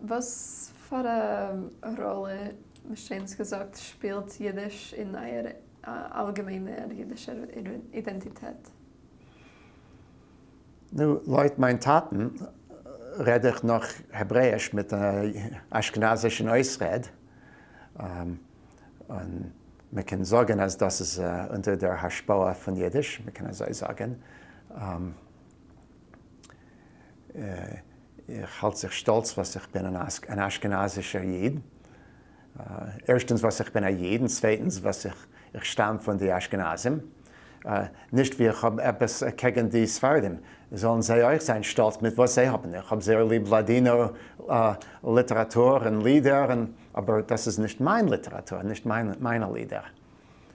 וואס פאר א ראלע, מישטיינס געזאגט, שפילט אידיש אין אייער אלגעמיינער אידישער אידענטיטעט? נו, לויט מיין טאטן רעד איך נאך העברעיש מיט א אשכנזישן אויסרעד, און מען קען זאגן אז דאס איז אונטער דער השפעה פון אידיש, מען קען אזוי זאגן. איך האלט זיך שטאלץ וואס איך בין אן אשכנזישער איד. ערשטנס וואס איך בין א איד, און צווייטנס וואס איך שטאם פון די אשכנזים. נישט ווי איך האב עפעס קעגן די ספרדים, זאלן זיי אויך זיין שטאלץ מיט וואס זיי האבן. איך האב זייער ליב לאדינא ליטעראטור און לידער, אבער דאס איז נישט מיין ליטעראטור, נישט מיינע לידער,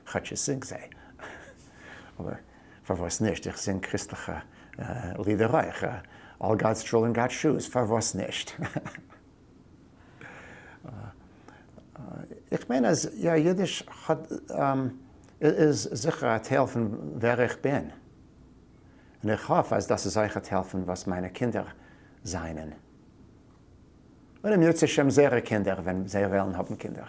כאטש איך זינג זיי. אבער פארוואס נישט? איך זינג קריסטליכע לידער אויך, All God's Children Got Shoes, פארוואס נישט? איך מיין אז יא, אידיש האט איז זיכער א טייל פון ווער איך בין, און איך האף אז דאס איז אויך א טייל פון וואס מיינע קינדער זענען, און אם ירצה השם זייערע קינדער ווען זיי וועלן האבן קינדער.